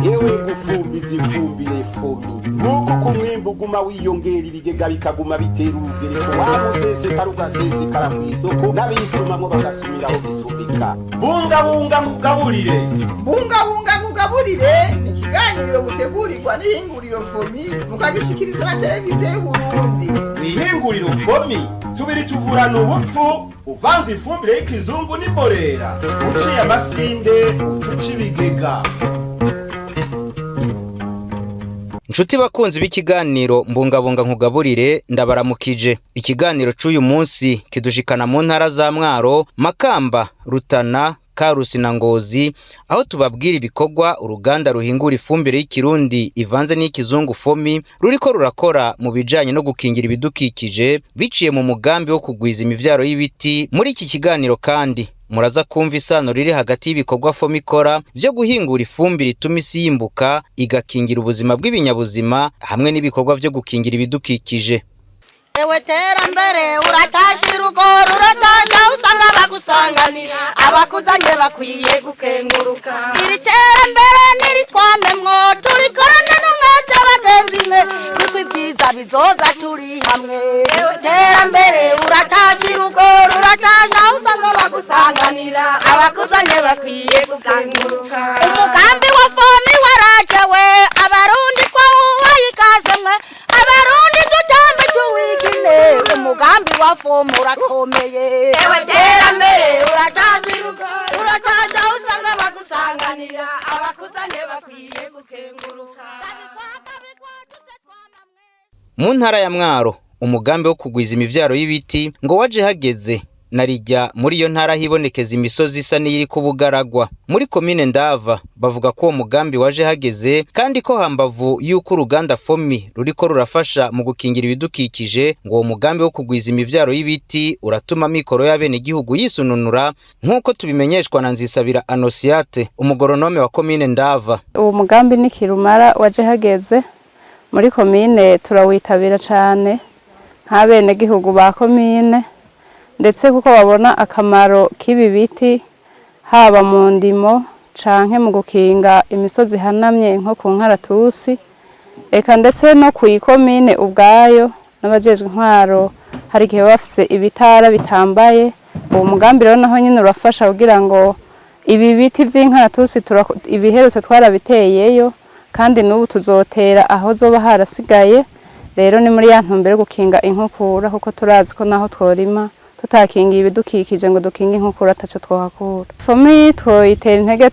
Yewe gufumbiza ifumbire FOMI, nguko uko umwimbu uguma wiyongera, ibigega bikaguma bitera urugereko, waba usesekara ugasesekara mu isoko, n'abisumamwo bagasumira aho gisumika. Bungabunga ngugaburire. Bungabunga ngugaburire ni ikiganiro mutegurirwa n'ihinguriro FOMI, mukagishikiriza na Televiziyo y'Uburundi. Mw'ihinguriro FOMI tubiri tuvurana ubupfu. Uvanze ifumbire y'ikizungu n'imborera, uciye amasinde, ucuca ibigega. Nshuti bakunzi b'ikiganiro Mbungabunga Nkugaburire, ndabaramukije. Ikiganiro c'uyu munsi kidushikana mu ntara za Mwaro, Makamba, Rutana, Karusi na Ngozi, aho tubabwira ibikorwa uruganda ruhingura ifumbire y'ikirundi ivanze n'ikizungu FOMI ruriko rurakora mu bijanye no gukingira ibidukikije biciye mu mugambi wo kugwiza imivyaro y'ibiti. Muri iki kiganiro kandi muraza kumva isano riri hagati y'ibikorwa FOMI ikora vyo guhingura ifumbire ituma isi yimbuka, igakingira ubuzima bw'ibinyabuzima, hamwe n'ibikorwa vyo gukingira ibidukikije. Ewe terambere uratasha, urugo ruratasha, usanga bagusanganira, abakuzanye bakwiye gukenguruka. Iri terambere niritwamemwo, turikorane n'umwete bagenzi mwe, kuko ibyiza bizoza turi hamwe. Ewe terambere uratasha, urugo ruratasha, usanga bagusanganira, abakuzanye bakwiye gukenguruka. Umugambi wa FOMI warajewe, Abarundi twawuhaye ikaze mwe, Abarundi dutambe tuwigine, umugambi wa FOMI urakomeye. Ewe terambere uratasha, urugo ruratasha, usanga bagusanganira, abakuzanye bakwiye gukenguruka. Mu ntara ya Mwaro, umugambi wo kugwiza imivyaro y'ibiti ngo waje hageze narijya muri iyo ntara hibonekeza imisozi isa n'iyiri kubugaragwa. Muri komine Ndava bavuga ko uwo mugambi waje hageze, kandi ko hambavu y'uko uruganda FOMI ruriko rurafasha mu gukingira ibidukikije, ngo uwo mugambi wo kugwiza imivyaro y'ibiti uratuma amikoro y'abenegihugu yisununura, nk'uko tubimenyeshwa na Nzisabira Anosiate, umugoronome wa komine Ndava. Uwo mugambi ni kirumara, waje hageze muri komine, turawitabira cane nk'abenegihugu ba komine, ndetse kuko babona akamaro k'ibi biti, haba mu ndimo canke mu gukinga imisozi ihanamye nko ku nkaratusi, eka ndetse no ku ikomine ubwayo. N'abajejwe intwaro hari igihe baba bafise ibitara bitambaye. Uwo mugambi rero naho nyine urafasha kugira ngo ibi biti vy'inkaratusi, ibiherutse twarabiteyeyo, kandi n'ubu tuzotera aho zoba harasigaye. Rero ni muri ya ntumbero yo gukinga inkukura, kuko turazi ko naho tworima tutakingiye ibidukikije ngo dukinge inkukura, ataco twohakura. FOMI twoyitera intege,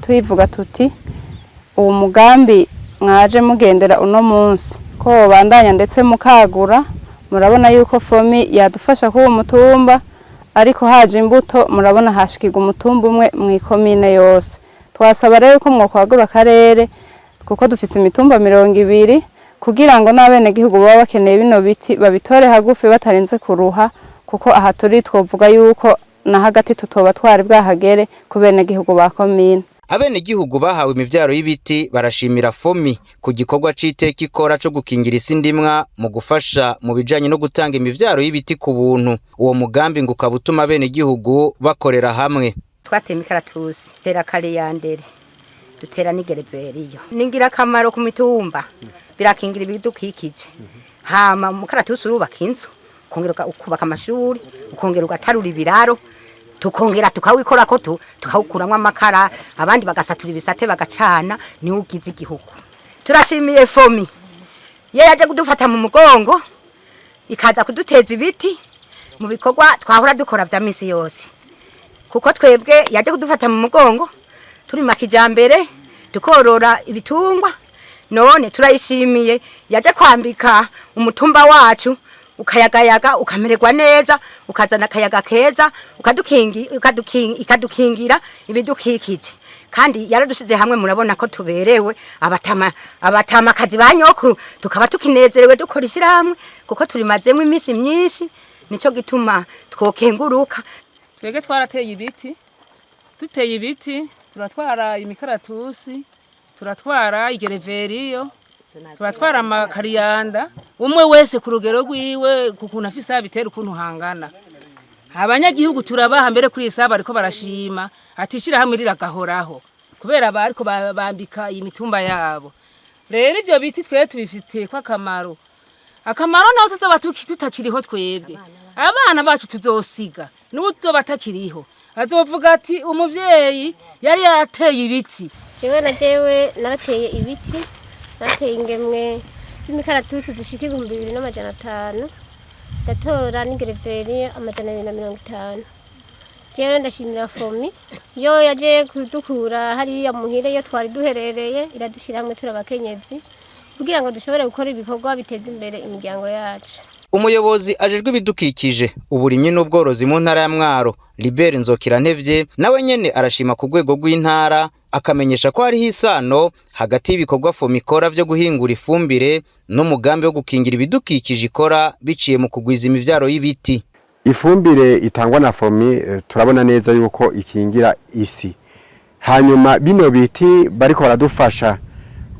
tuyivuga tuti uwo mugambi mwaje mugendera uno munsi ko wobandanya, ndetse mukagura. Murabona yuko FOMI yadufasha kuri uwo mutumba, ariko haje imbuto, murabona hashikirwa umutumba umwe mw'ikomine yose. Twasaba rero ko mwokwagura akarere, kuko dufise imitumba 20, kugira ngo n'abenegihugu baba bakeneye bino biti babitore hagufi batarinze kuruha, kuko aha turi twovuga yuko na hagati tutoba twari bwahagere ku benegihugu ba komine. Abenegihugu bahawe imivyaro y'ibiti barashimira FOMI ku gikorwa c'iteka ikora co gukingira isi ndimwa mu gufasha mu bijanye no gutanga imivyaro y'ibiti ku buntu. Uwo mugambi ngo ukaba utuma abenegihugu bakorera hamwe. Twateye imikaratusi, dutera kariyandere, dutera n'igereveriyo. Ni ingirakamaro ku mitumba, birakingira ibidukikije. Hama umukaratusi urubaka inzu, ukongera ukubaka amashuri, ukongera ugatarura ibiraro, tukongera tukawikorako, tukawukuramwo amakara, abandi bagasatura ibisate bagacana. Niwo ugize igihugu. Turashimiye FOMI ye yaje kudufata mu mugongo, ikaza kuduteza ibiti mu bikorwa twahora dukora vya misi yose, kuko twebwe yaje kudufata mu mugongo turima kijambere, tukorora ibitungwa. None turayishimiye, yaje kwambika umutumba wacu ukayagayaga, ukamererwa neza, ukazana akayaga keza, ikadukingira ibidukikije, kandi yaradusize hamwe. Murabona ko tuberewe, abatama, abatamakazi ba nyokuru, tukaba tukinezerewe dukora ishyirahamwe, kuko turimazemo iminsi myinshi. Nico gituma twokenguruka. Twebwe twarateye ibiti, duteye ibiti turatwara imikaratusi, turatwara igereveriyo, turatwara amakariyanda, umwe wese ku rugero rwiwe, ku kuntu afise abitera ukuntu hangana. Abanyagihugu turabaha mbere kuri iyi saha bariko barashima ati ishirahamwe riragahoraho kubera bariko bambika iyi mitumba yabo. Rero ivyo biti twe tubifitiye ko akamaro, akamaro naho tuzoba tutakiriho twebwe, abana bacu tuzosiga n'ubu tuzoba takiriho azovuga ati umuvyeyi yari yateye ibiti. Jewe na jewe narateye ibiti, narateye ingemwe z'imikaratusi zishika 2500, ndatora n'igereveriyo 250. Jewe ndashimira FOMI yo yaje kudukura hariya muhira iyo twari duherereye, iradushyira hamwe turi abakenyezi kugira ngo dushobore gukora ibikorwa biteza imbere imiryango yacu. Umuyobozi ajejwe ibidukikije, uburimyi n'ubworozi mu ntara ya Mwaro, Libert Nzokirantevye, nawe nyene arashima ku rwego rw'intara, akamenyesha ko hariho isano hagati y'ibikorwa FOMI ikora vyo guhingura ifumbire n'umugambi wo gukingira ibidukikije ikora biciye mu kugwiza imivyaro y'ibiti. Ifumbire itangwa na FOMI turabona neza yuko ikingira isi. Hanyuma bino biti bariko baradufasha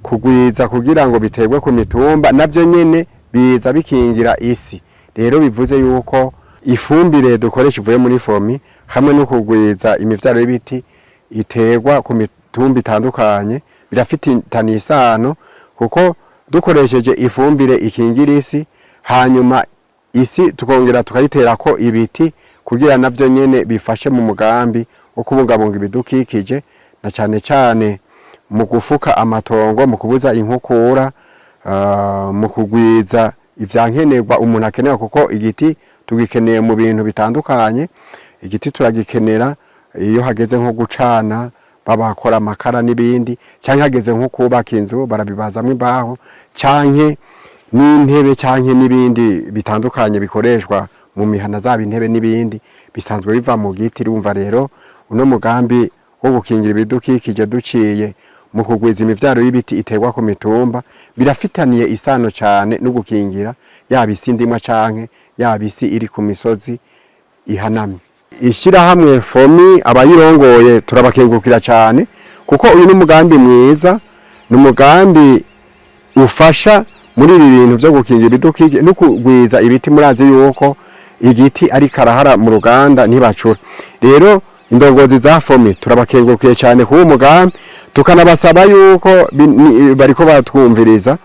kugwiza kugira ngo biterwe ku mitumba, navyo nyene biza bikingira isi. Rero bivuze yuko ifumbire dukoresha ivuye muri FOMI hamwe no kugwiza imivyaro y'ibiti iterwa ku mitumba itandukanye birafitanye isano, kuko dukoresheje ifumbire ikingira isi, hanyuma isi tukongera tukayiterako ibiti kugira navyo nyene bifashe mu mugambi wo kubungabunga ibidukikije, na cane cane mu gufuka amatongo, mu kubuza inkukura, mu kugwiza ivyankenerwa umuntu akenera, kuko igiti tugikeneye mu bintu bitandukanye. Igiti turagikenera iyo hageze nko gucana, babakora amakara n'ibindi, canke hageze nko kubaka inzu barabibazamwo imbaho, canke n'intebe, canke n'ibindi bitandukanye bikoreshwa mu mihana, zaba intebe n'ibindi bisanzwe biva mu giti. Urumva rero uno mugambi wo gukingira ibidukikije duciye mu kugwiza imivyaro y'ibiti iterwa ku mitumba birafitaniye isano cane no gukingira yaba isi ndimwa canke yaba isi iri ku misozi ihanamye. Ishirahamwe FOMI, abayirongoye turabakengurukira cane, kuko uyu ni umugambi mwiza, ni umugambi ufasha muri ibi bintu vyo gukingira ibidukikije no kugwiza ibiti. Murazi yuko igiti ari karahara mu ruganda ntibacura. Rero indongozi za FOMI turabakengurukiye cyane kuwo mugambi, tukanabasaba yuko bariko batwumviriza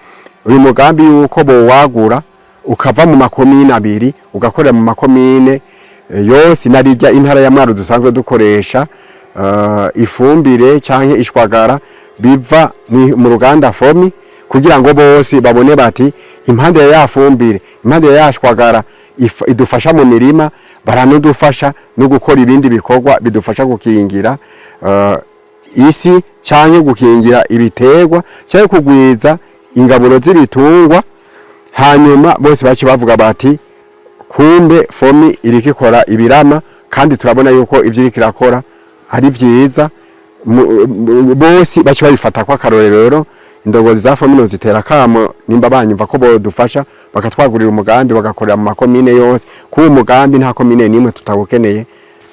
uyu mugambi yuko bowagura ukava mu makomine abiri ugakorera mu makomine yose, narijya intara ya Mwaro dusanzwe dukoresha ifumbire canke ishwagara biva mu ruganda FOMI, kugira ngo bose babone bati impande ya fumbire, impande ya shwagara idufasha mu mirima, baranudufasha no gukora ibindi bikorwa bidufasha gukingira isi canke gukingira ibiterwa canke kugwiza ingaburo z'ibitungwa. Hanyuma bose baci bavuga bati kumbe FOMI iriko ikora ibirama, kandi turabona yuko ivyo iriko irakora ari vyiza. Bose baci babifata ko akarorero. Rero indongozi za FOMI zitera kamo nimba banyumva ko bodufasha bakatwagurira umugambi, bagakorera mu makomine yose, kuba umugambi nta komine nimwe tutawukeneye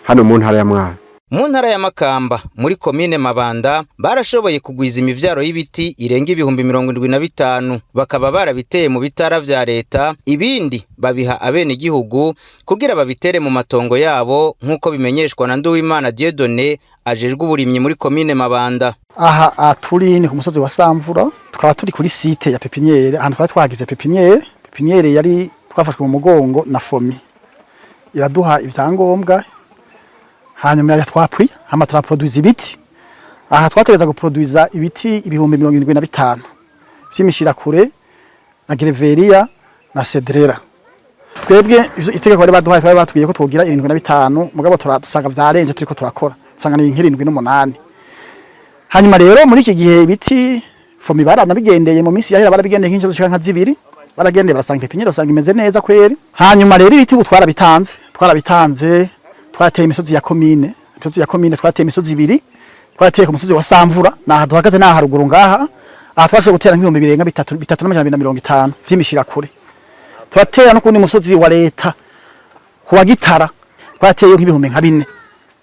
hano mu ntara ya Mwaro. Mu ntara ya Makamba, muri komine Mabanda, barashoboye kugwiza imivyaro y'ibiti irenga 75,000, bakaba barabiteye mu bitara vya leta, ibindi babiha abenegihugu kugira babitere mu matongo yabo, nk'uko bimenyeshwa na Nduwimana Dieudonné ajejwe uburimyi muri komine Mabanda. Aha turi ni ku musozi wa Samvura, tukaba turi kuri site ya pépinière, ahantu twari twagize pépinière. Pépinière yari twafashwe mu mugongo na FOMI, iraduha ivyangombwa, hanyuma yari twapwi hama turaproduza ibiti. Aha twategeza guproduza ibiti 75,000 vy'imishirakure na gereveriya na cedrela. Twebwe ivyo itegeko bari baduhaye, twari batubwiye ko twogira 75, mugabo turadusanga vyarenze, turiko turakora usanga ni nk'irindwi n'umunani. Hanyuma rero muri iki gihe ibiti FOMI baranabigendeye mu minsi yahera, barabigendeye nk'inshuro zishika nka zibiri, baragendeye barasanga pépinière, basanga imeze neza kweri. Hanyuma rero ibiti ubu twarabitanze, twateye imisozi ya komine, imisozi ya komine twateye imisozi ibiri. Twateye ku musozi wa Samvura, naha duhagaze, naha haruguru ngaha. Aha twashoboye gutera nk'ibihumbi birenga bitatu, 3,250 vy'imishirakure. Turatera no kundi musozi wa leta ku wa Gitara, twateye nk'ibihumbi nka 4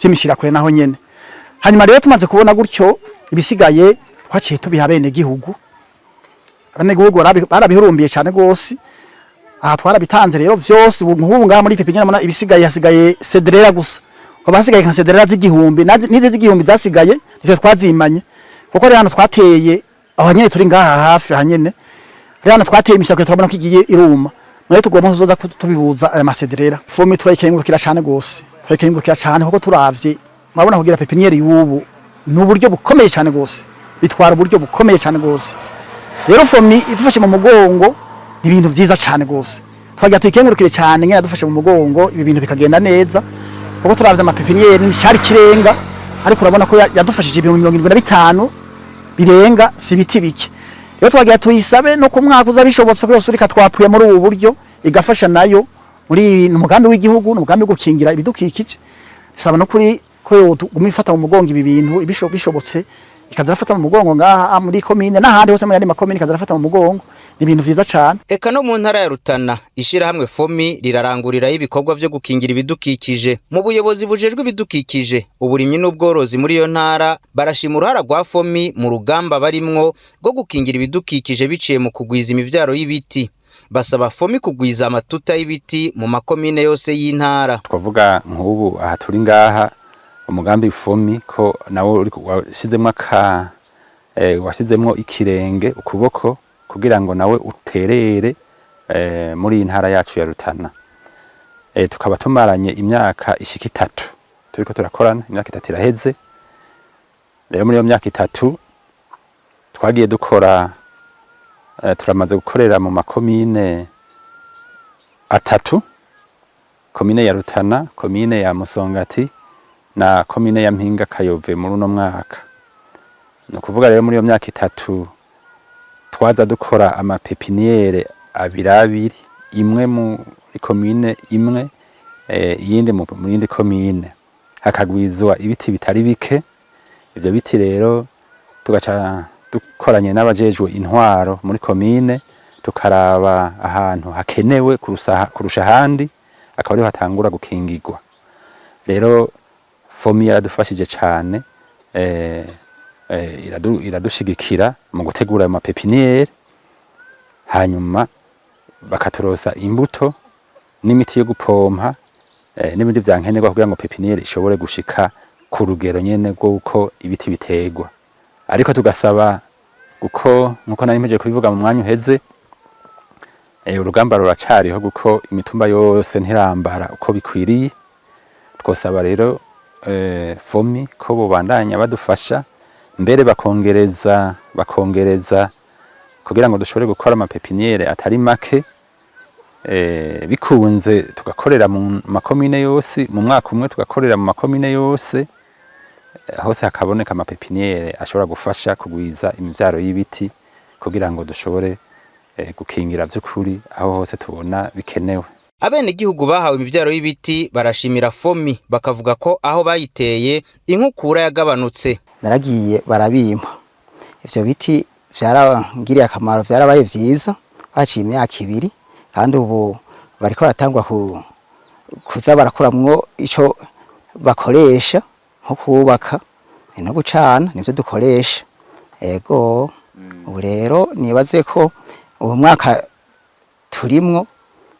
vy'imishirakure naho nyene. Hanyuma rero tumaze kubona gutyo, ibisigaye twaciye tubiha bene gihugu. Abene gihugu barabihurumbiye cyane gose. Aha twarabitanze rero vyose. Ubu nk'ubu ngaha muri pépinière mubona ibisigaye, hasigaye cédrera gusa. Haba hasigaye nka cédrera z'igihumbi, n'izi z'igihumbi zasigaye nitwe twazimanye, kuko rero hano twateye aho nyene turi ngaha hafi aha nyene, rero hano twateye imishakwiro, turabona ko igiye iruma. Nayo tugomba kuzoza tubibuza aya ma cédrera. FOMI turayikengurukira cane gose, turayikengurukira cane, kuko turavye murabona kugira pépinière y'ubu ni uburyo bukomeye cane gose, bitwara uburyo bukomeye cane gose. Rero FOMI idufashe mu mugongo ni ibintu vyiza cane gose, twagira tuyikengurukire cane nyene yadufashe mu mugongo, ibi bintu bikagenda neza, kuko turavye ama pépinière ni cari kirenga, ariko urabona ko yadufashije 75,000 birenga, si ibiti bike. Rero twagira tuyisabe no ku mwaka uza bishobotse ko yose urika twapfuye muri ubu buryo, igafasha nayo muri umugambi w'igihugu, n'umugambi wo gukingira ibidukikije. Saba no kuri ko yoguma ifata mu mugongo ibi bintu bishobotse, ikaza irafata mu mugongo ngaha muri komine n'ahandi hose mu yandi makomine, ikaza irafata mu mugongo. Ni ibintu vyiza cane. Eka no mu ntara ya Rutana ishirahamwe FOMI rirarangurirayo ibikorwa vyo gukingira ibidukikije. Mu buyobozi bujejwe ibidukikije, uburimyi n'ubworozi muri iyo ntara barashima uruhara rwa FOMI mu rugamba barimwo rwo gukingira ibidukikije biciye mu kugwiza imivyaro y'ibiti. Basaba FOMI kugwiza amatuta y'ibiti mu makomine yose y'intara. Twavuga nk'ubu aha turi ngaha, umugambi FOMI ko nawo washizemwo aka washizemwo ikirenge, ukuboko, kugira ngo nawe uterere muri iyi ntara yacu ya Rutana. Tukaba tumaranye imyaka ishika 3 turiko turakorana, imyaka 3 iraheze. Rero muri iyo myaka 3 twagiye dukora, turamaze gukorera mu makomine atatu: komine ya Rutana, komine ya Musongati na komine ya Mpinga Kayove muri uno mwaka. Ni ukuvuga rero muri iyo myaka 3 twaza dukora ama pépinière abiri abiri, imwe muri komine imwe, iyindi mu yindi komine, hakagwizwa ibiti bitari bike. Ivyo biti rero tugaca dukoranye n'abajejwe intwaro muri komine, tukaraba ahantu hakenewe kurusha ahandi, akaba ariho hatangura gukingirwa. Rero FOMI yaradufashije cane, iradushigikira mu gutegura ayo ma pépinière, hanyuma bakaturosa imbuto n'imiti yo gupompa, n'ibindi vyankenerwa kugira ngo pépinière ishobore gushika ku rugero nyene rw'uko ibiti biterwa. Ariko tugasaba, kuko nkuko nari mpejeje kubivuga mu mwanya uheze, urugamba ruracariho, kuko imitumba yose ntirambara uko bikwiriye. Twosaba rero FOMI ko bobandanya badufasha, mbere bakongereza kugira ngo dushobore gukora ama pépinière atari make, bikunze tugakorera mu makomine yose mu mwaka umwe, tugakorera mu makomine yose, hose hakaboneka ama pépinière ashobora gufasha kugwiza imivyaro y'ibiti, kugira ngo dushobore gukingira vy'ukuri aho hose tubona bikenewe. Abenegihugu bahawe imivyaro y'ibiti barashimira FOMI, bakavuga ko aho bayiteye inkukura yagabanutse. Naragiye barabimpa ivyo biti, vyarangiriye akamaro, vyarabaye vyiza. Haciye imyaka 2 kandi ubu bariko baratangwa kuza barakuramwo ico bakoresha, nko kubaka no gucana, nivyo dukoresha. Ego, ubu rero nibaze ko uwo mwaka turimwo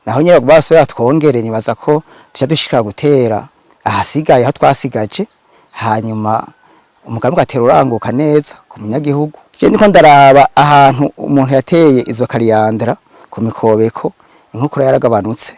naho nyine basubira twongere, nibaza ko tuca dushika gutera ahasigaye aho twasigaje, hanyuma umugambi ugatera uranguka neza ku munyagihugu. Je ndiko ndaraba ahantu umuntu yateye izo calliandra ku mikobeko, inkukura yaragabanutse.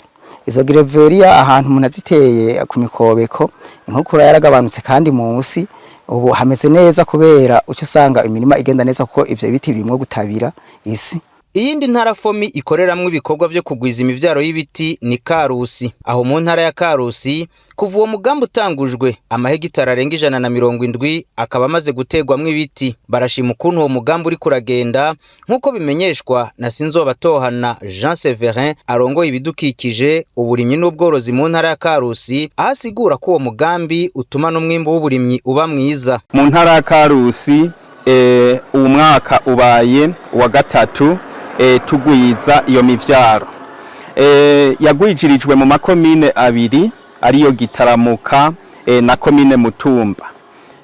Izo gereveriya ahantu umuntu aziteye ku mikobeko, inkukura yaragabanutse, kandi munsi ubu hameze neza, kubera uca usanga imirima igenda neza, kuko ivyo biti birimwo gutabira isi. Iyindi ntara FOMI ikoreramwo ibikorwa vyo kugwiza imivyaro y'ibiti ni Karusi. Aho mu ntara ya Karusi, kuva uwo mugambi utangujwe, amahegitari arenga 170 akaba amaze guterwamwo ibiti. Barashima ukuntu uwo mugambi uriko uragenda, nk'uko bimenyeshwa na Sinzobatohana Jean Severin arongoye ibidukikije, uburimyi n'ubworozi mu ntara ya Karusi, aho asigura ko uwo mugambi utuma n'umwimbu w'uburimyi uba mwiza. Mu ntara ya Karusi, uwu mwaka ubaye uwa gatatu tugwiza iyo mivyaro. Yagwijirijwe mu makomine abiri, ariyo Gitaramuka na komine Mutumba.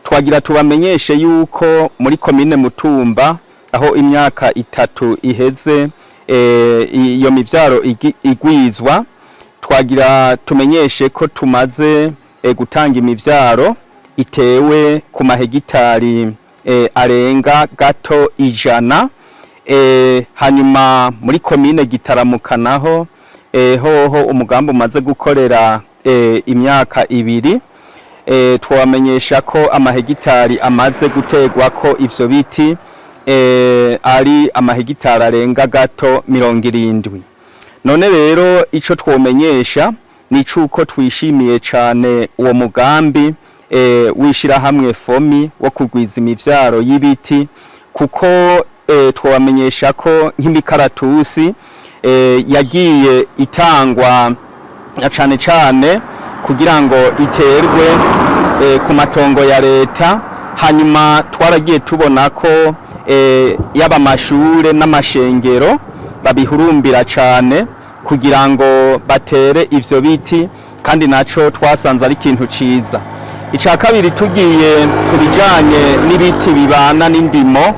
Twagira tubamenyeshe yuko muri komine Mutumba, aho imyaka 3 iheze. Iyo mivyaro igwizwa, twagira tumenyeshe ko tumaze gutanga imivyaro itewe ku mahegitari arenga gato 100. Hanyuma muri komine Gitaramuka naho, hoho umugambi umaze gukorera imyaka 2, twabamenyesha ko amahegitari amaze gutegwa ko ivyo biti ari amahegitari arenga gato 70. None rero ico twomenyesha ni cuko twishimiye cane uwo mugambi w'ishirahamwe FOMI wo kugwiza imivyaro y'ibiti, kuko twobamenyesha ko nk'imikaratusi yagiye itangwa na cane cane kugira ngo iterwe ku matongo ya leta. Hanyuma twaragiye tubona ko yaba amashure n'amashengero babihurumbira cane kugira ngo batere ivyo biti, kandi naco twasanze ari ikintu ciza. Ica kabiri, tugiye ku bijanye n'ibiti bibana n'indimo,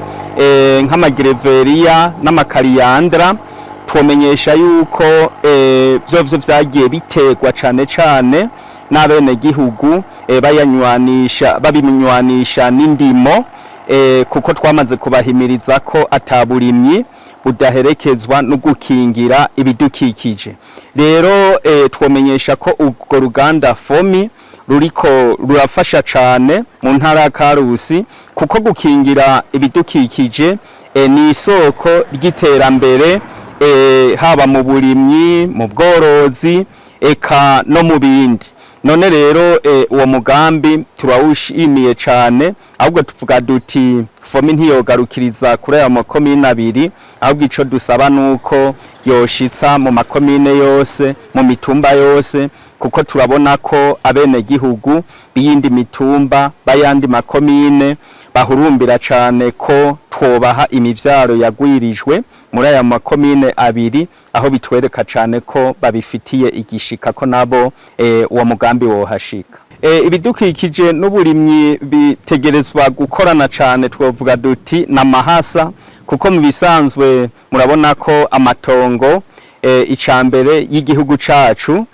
nk'amagereveriya n'amakariyandra, twomenyesha yuko vyovyo vyagiye biterwa cane cane n'abenegihugu, bayanywanisha, babinywanisha n'indimo, kuko twamaze kubahimiriza ko ataburimyi budaherekezwa no gukingira ibidukikije. Rero twomenyesha ko urwo ruganda FOMI ruriko rurafasha cane mu ntara ya Karusi, kuko gukingira ibidukikije ni isoko ry'iterambere, haba mu burimyi, mu bworozi, eka no mu bindi. None rero uwo mugambi turawushimiye cane. Ahubwo tuvuga duti FOMI ntiyogarukiriza kuri aya makomine abiri, ahubwo ico dusaba nuko yoshitsa mu makomine yose, mu mitumba yose, kuko turabona ko abenegihugu b'iyindi mitumba, bayandi makomine, bahurumbira cane ko twobaha imivyaro yagwirijwe muri aya makomine abiri, aho bitwereka cane ko babifitiye igishika ko nabo uwo mugambi wohashika. Ibidukikije n'uburimyi bitegerezwa gukorana cane, twovuga duti n'amahasa, kuko mu bisanzwe murabona ko amatongo icambere y'igihugu cacu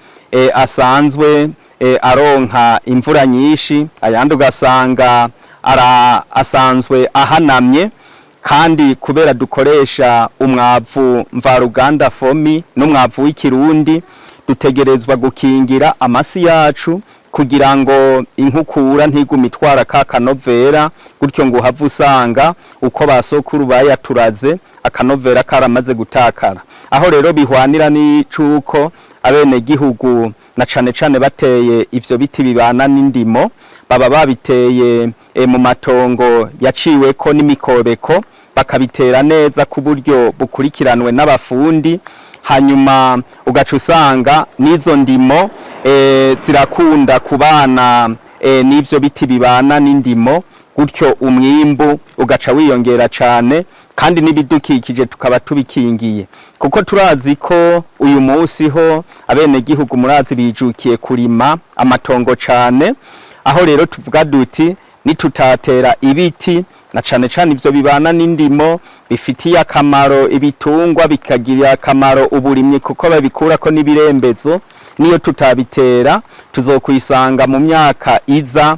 asanzwe aronka imvura nyinshi, ayandi ugasanga asanzwe ahanamye. Kandi kubera dukoresha umwavu mvaruganda FOMI n'umwavu w'ikirundi, dutegerezwa gukingira amasi yacu kugira ngo inkukura ntigume itwara ka kanovera, gutyo ngo uhave usanga uko basokuru bayaturaze akanovera karamaze gutakara. Aho rero bihwanira n'icuko abenegihugu na cane cane bateye ivyo biti bibana n'indimo, baba babiteye mu matongo yaciweko n'imikobeko, bakabitera neza ku buryo bukurikiranwe n'abafundi. Hanyuma ugaca usanga n'izo ndimo zirakunda kubana n'ivyo biti bibana n'indimo, gutyo umwimbu ugaca wiyongera cane, kandi n'ibidukikije tukaba tubikingiye, kuko turazi ko uyu munsi ho abenegihugu murazi bijukiye kurima amatongo cane. Aho rero tuvuga duti nitutatera ibiti na cane cane ivyo bibana n'indimo bifitiye akamaro ibitungwa, bikagirira akamaro uburimyi kuko babikurako n'ibirembezo, niyo tutabitera tuzokwisanga mu myaka iza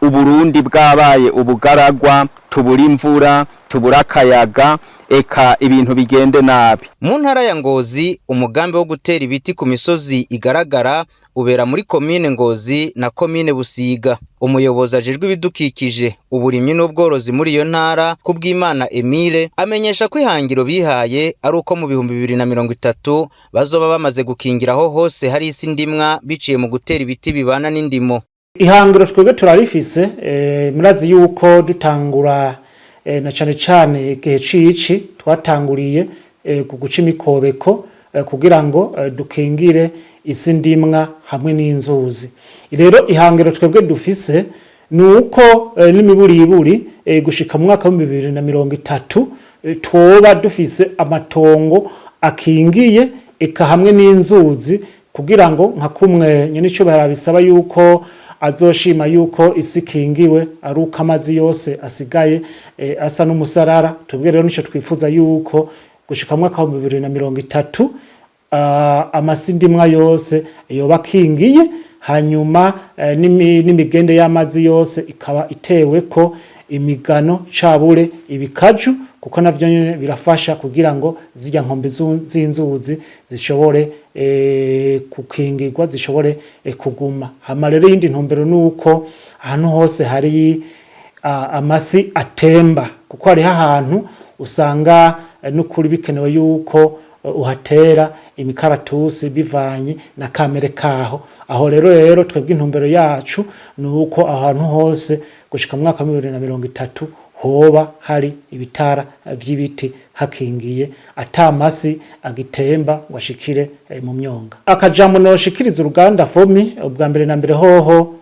Uburundi bwabaye ubugaragwa, tubura imvura, tubura akayaga, eka ibintu bigende nabi. Mu ntara ya Ngozi, umugambi wo gutera ibiti ku misozi igaragara ubera muri komine Ngozi na komine Busiga. Umuyobozi ajejwe ibidukikije, uburimyi n'ubworozi muri iyo ntara, Kubwimana Emile, amenyesha ko ihangiro bihaye ari uko mu 2030 bazoba bamaze gukingira aho hose hari isi ndimwa biciye mu gutera ibiti bibana n'indimo. Ihangiro twebwe turarifise. Murazi yuko dutangura, na cane cane igihe cici twatanguriye ku guca imikobeko kugira ngo dukingire isi ndimwa hamwe n'inzuzi. Rero ihangiro twebwe dufise ni uko n'imiburiburi gushika mu mwaka wa 2030 twoba dufise amatongo akingiye, eka hamwe n'inzuzi, kugira ngo nka kumwe nyene ico barabisaba yuko azoshima yuko isi ikingiwe ari uko amazi yose asigaye asa n'umusarara. Twebwe rero nico twifuza yuko gushika mu mwaka wa 2030 amasi ndimwa yose yoba akingiye, hanyuma n'imigende y'amazi yose ikaba iteweko imigano cabure ibikaju, kuko navyo nyene birafasha kugira ngo zirya nkombe z'inzuzi zishobore gukingirwa, zishobore kuguma. Hama rero iyindi ntumbero nuko ahantu hose hari amasi atemba, kuko hariho ahantu usanga n'ukuri bikenewe yuko uhatera imikaratusi bivanye na kamere kaho. Aho rero twebwe intumbero yacu ni uko ahantu hose gushika mu mwaka wa 2030 hoba hari ibitara vy'ibiti hakingiye, ata masi agitemba ngo ashikire mu myonga. Akajambo noshikiriza uruganda FOMI, ubwa mbere na mbere hoho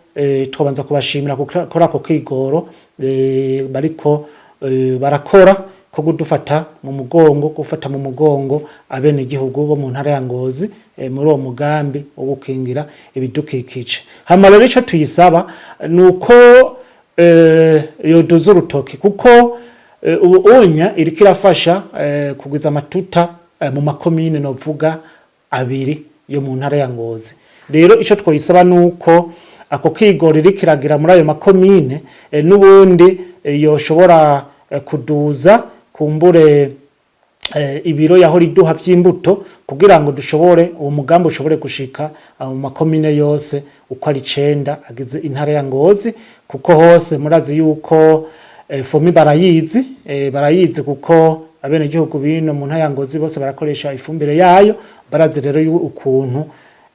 twabanza kubashimira kuri ako kigoro bariko barakora ko kudufata mu mugongo, gufata mu mugongo abenegihugu bo mu ntara ya Ngozi muri uwo mugambi wo gukingira ibidukikije. Hama rero ico tuyisaba ni uko yoduza urutoki, kuko ubu onya iriko irafasha kugwiza amatuta mu makomine novuga abiri yo mu ntara ya Ngozi. Rero ico twoyisaba nuko ako kigoro iriko iragira muri ayo makomine n'ubundi yoshobora kuduza kumbure ibiro yahora iduha vy'imbuto, kugira ngo dushobore uwo mugambi ushobore gushika mu makomine yose uko ari 9 agize intara ya Ngozi, kuko hose murazi yuko FOMI barayizi, kuko abenegihugu bino mu ntara ya Ngozi bose barakoresha ifumbire yayo, barazi rero ukuntu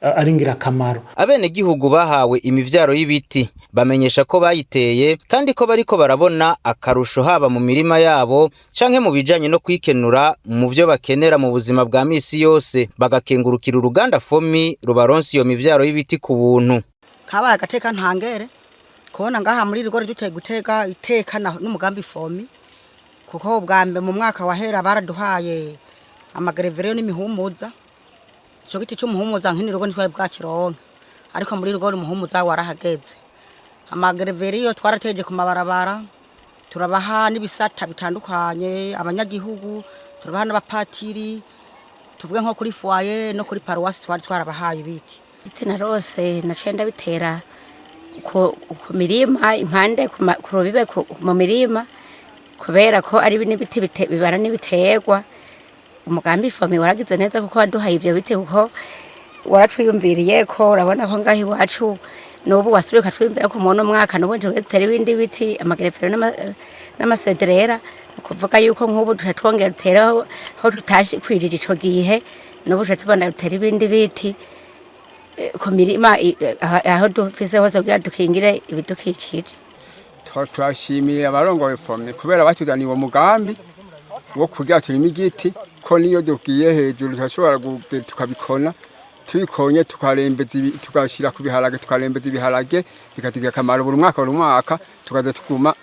ari ngirakamaro. Abenegihugu bahawe imivyaro y'ibiti bamenyesha ko bayiteye kandi ko bariko barabona akarusho, haba mu mirima yabo canke mu bijanye no kwikenura mu vyo bakenera mu buzima bwa misi yose, bagakengurukira uruganda FOMI rubaronsa iyo mivyaro y'ibiti ku buntu. Kabaye agateka ntangere kubona ngaha muri rigori duteye gutega iteka n'umugambi FOMI, kuko ubwa mbere mu mwaka wahera baraduhaye amagereveriyo n'imihumuza. Ico giti c'umuhumuza nk'ini rugo ntitwari bwakironke, ariko muri rigori umuhumuza warahageze. Amagereveriyo twarateje ku mabarabara, turabaha n'ibisata bitandukanye abanyagihugu, turabaha n'abapatiri, tuvuge nko kuri foyer no kuri paruwasi twari twarabahaye ibiti. Ibiti narose naciye ndabitera ku mirima impande ku rubibe mu mirima, kubera ko ari n'ibiti bibana n'ibiterwa. Umugambi FOMI waragize neza kuko waduhaye ivyo biti, kuko waratwiyumviriye ko urabona ko ngaho iwacu n'ubu wasubiye ukatwiyumvira ko muno mwaka n'ubundi dutera ibindi biti, amagereveriyo n'amasedrera. Ni ukuvuga yuko nk'ubu duca twongera dutere aho tutashikwirije ico gihe, n'ubu duca tubona dutera ibindi biti ku mirima aho dufise hose kugira dukingire ibidukikije. Turashimiye abarongoye FOMI kubera batuzaniye uwo mugambi wo kugira turime igiti, ko niyo dugiye hejuru turashobora tukabikona, tubikonye tukarembeza tugashyira ku biharage, tukarembeza ibiharage bikatugirira akamaro buri mwaka, buri mwaka tukaza tuguma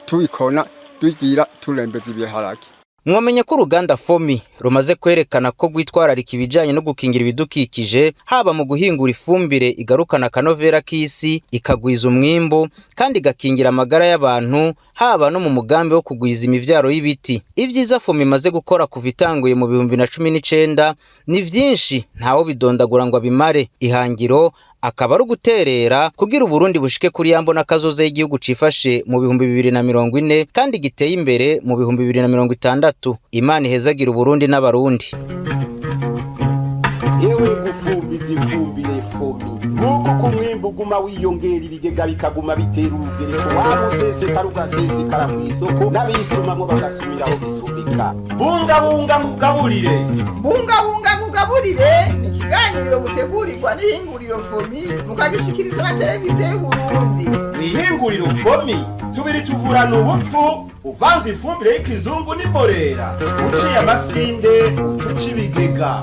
tubikona tugira turembeza ibiharage. Mwamenye ko uruganda FOMI rumaze kwerekana ko rwitwararika ibijanye no gukingira ibidukikije, haba mu guhingura ifumbire igarukana akanovera k'isi, ikagwiza umwimbu kandi igakingira amagara y'abantu, haba no mu mugambi wo kugwiza imivyaro y'ibiti. Ivyiza FOMI imaze gukora kuva itanguye mu 2019 ni vyinshi, ntawo bidondagura ngo abimare. Ihangiro akaba ari uguterera kugira Uburundi bushike kuri ya mbona kazoza y'igihugu cifashe mu 2040 kandi giteye imbere mu 2060. Imana ihezagira Uburundi n'Abarundi. Yewe gufumbiza ifumbire FOMI, nguko uko umwimbu uguma wiyongera, ibigega bikaguma bitera urugereko, wa musesekara ugasesekara kw'isoko, n'abisumamwo bagasumiraho bisumika. Bungabunga nkugaburire. Bungabunga nkugaburire ni ikiganiro mutegurirwa n'ihinguriro FOMI, mukagishikiriza na Televiziyo y'Uburundi. Mw'ihinguriro FOMI tubiri tuvurana ubupfu uvanze ifumbire y'ikizungu n'imborera, uciye amasinde ucuca ibigega.